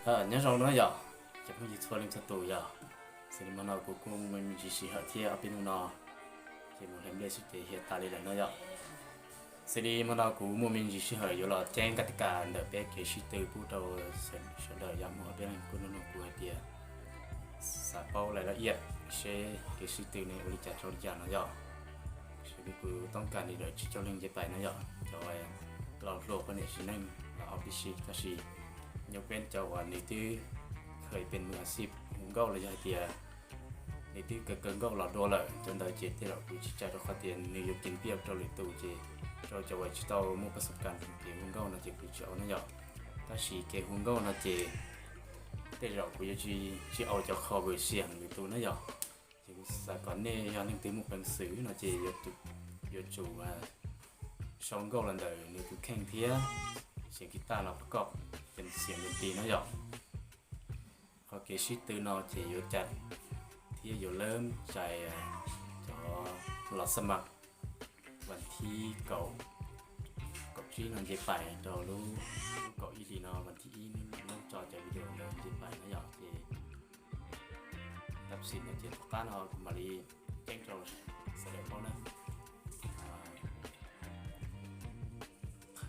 Nyob zoo na yom, cov phooj ywg txhua leej txhua tus yom. Xws li hmo no kuv kuj muaj me ntsis sij hawm thiab, ob peb hnub no ces mus hlais nplej xwb ces hiam tas li lawm no yom. Xws li hmo no kuv muaj me ntsis sij hawm yuav los ceeb kab tis kas ntawm peb kev sib tw pub rau sawv daws yom, muaj ob peb leeg kuj nug kuv hais tias xav paub lais laj iam seb kev sib tw ne ua li cas rau li cas no yom. Xws li kuv toob kas li ntawm tsib caug leej nce pais no yom, cov laus hluas poj niam txiv neej los ob peb si, tab sis nyuaj peb cov uas nws twb kheev pes mus a xij hu nkauj los yog hais tias nws twb kawg kawg nkauj los dua lawm, cov ntawd ces tej zaum kuv tsis tsa rau qhov tias nws yuav ceev piaj rau lwm tus ces rau cov uas tsis tau muaj pas xub kas kev hu nkauj no ces kuv tsis au na yom. Tab sis kev hu nkauj no ces tej zaum kuv yuav tsis, tsis au cov qho vwm siam lwm tus na yom. Ces kuv xav kom nej yog leej twg muaj peev xwm no ces yuav tsum sau nkauj los ntawm nws tus kheej thiab siv kiv taj los pab kom ceev xiam nti no yom. Qhov kev sib tw no ces yuav cais thiab yuav lab cais cov los xab mas vas thib kaum, kaum tsib no nce pais rau lub, lub kaum ib hlis no vas thib ib lub tso cov video ntawd nce pais no yom. Ces tab sis no ces tom qab no kuv mam li ceeb rau sawv daws paub na.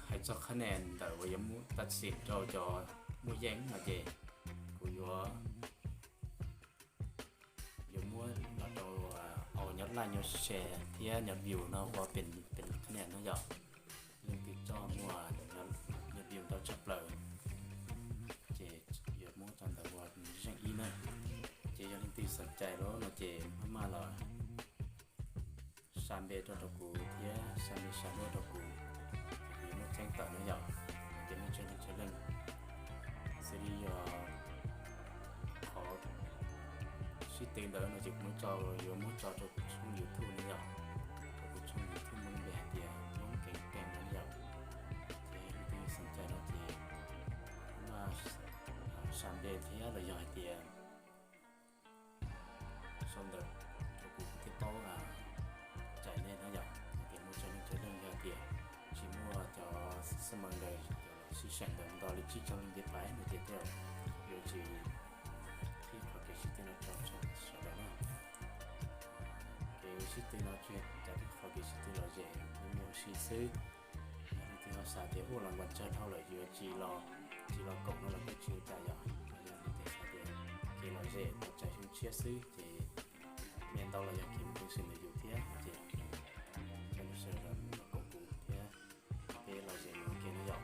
Hais txog qhab nia ntawm uas yuav muab tab sis rau cov muaj yeej no ces kuv yuav, yuav muab los rau au nyob like nyob share thiab nyob view no ua pes, pes qhab nia no yom. Leej twg tso muaj nyob view ntau tshaj plaws ces yuav muab cov ntawd ua zeej ib na. Ces yog leej twg xom cai lawm no ces maj mam los xa npe rau rau kuv thiab xa npe xa duab rau kuv, kuv yuav muab ceeb tawm no yom. Ces muaj tsawg leej tsawg leej, xws li yog qhov sib tw ntawd no ces kuv muab tso, yuav muab tso rau kuv tshooj YouTube no yom. Rau kuv tshooj YouTube muaj npe hais tias Hmoob Keev Keej no yom. Ces leej twg xom cai no ces maj mam xa npe thiab los yog hais tias sau ntawv rau kuv thiaj paub cais nej no yom. Hais tias muaj tsawg leej tsawg leej yog tias tsis muaj cov xab mas ntawd, cov los sib seem ntawd ntau li tsib caug leej nce pais no ces tej zaum yuav tsis qhib qhov kev sib tw no rau sawv daws na. Kev sib tw no tsuas yog cov qhov kev sib tw lom zem mus ua si xwb. Yog leej twg ho xav tias ua las npas tsawg dhau lawm yuav tsis los, tsis los koom no los kuj tsis ua cas yom. Yog leej twg xav tias kev lom zem tau tsais xyoo tshiab xwb ces nyiaj ntau los yog kev mus rau sim ntawm yus thiab no ces coj nej sawv daws los koom kuv thiab peb lom zem mus ua ke no yom.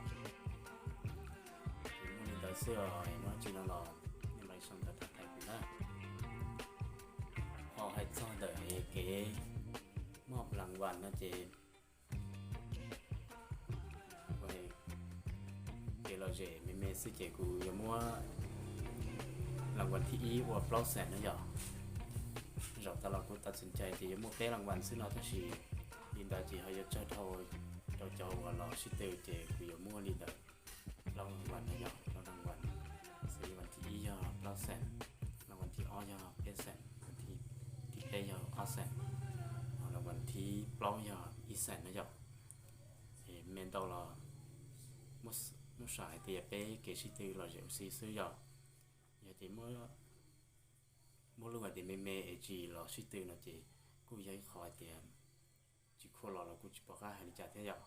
Ces muaj li ntawd xwb os, muaj dab tsi no los nej mam li sau ntawv tham tag kuv na. Ho hais txog ntawm kev muaj las npas no ces kev lom zem me me xwb ces kuv yuav muab las npas thib ib ua plaub xees no yom. Zaum tas los kuv tas txim cai ces yuav muaj peb las npas xwb no tab sis li ntawd ces ho yuav tsawg dhau rau cov uas los sib tw ces kuv yuav muab li ntawd plaub las npas no yom, plaub las npas. Xws li las npas thib ib yog plaub xees, las npas thib ob yog peb xees, thib peb yog ob xees, ho las npas thib plaub yog ib xees no yom. Es me ntau los muab xav hais tias peb kev sib tw lom zem ua si xwb yom. Yog tias muab lub hais tias me me es tsis los sib tw no ces kuj yog ib qhov hais tias tsis khuaj los los kuj tsis pom qab hais li cas thiab yom.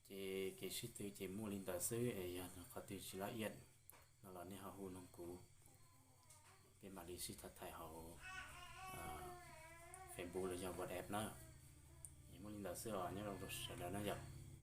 Ces kev sib tw ces muaj li ntawd xwb es yog qhov twg tsis laj iam no los nej ho hu nug kuv, peb mam li sib tham thaij hauv Facebook los yog WhatsApp na. Es muaj li ntawd xwb os, nyob zoo rau sawv daws na yom.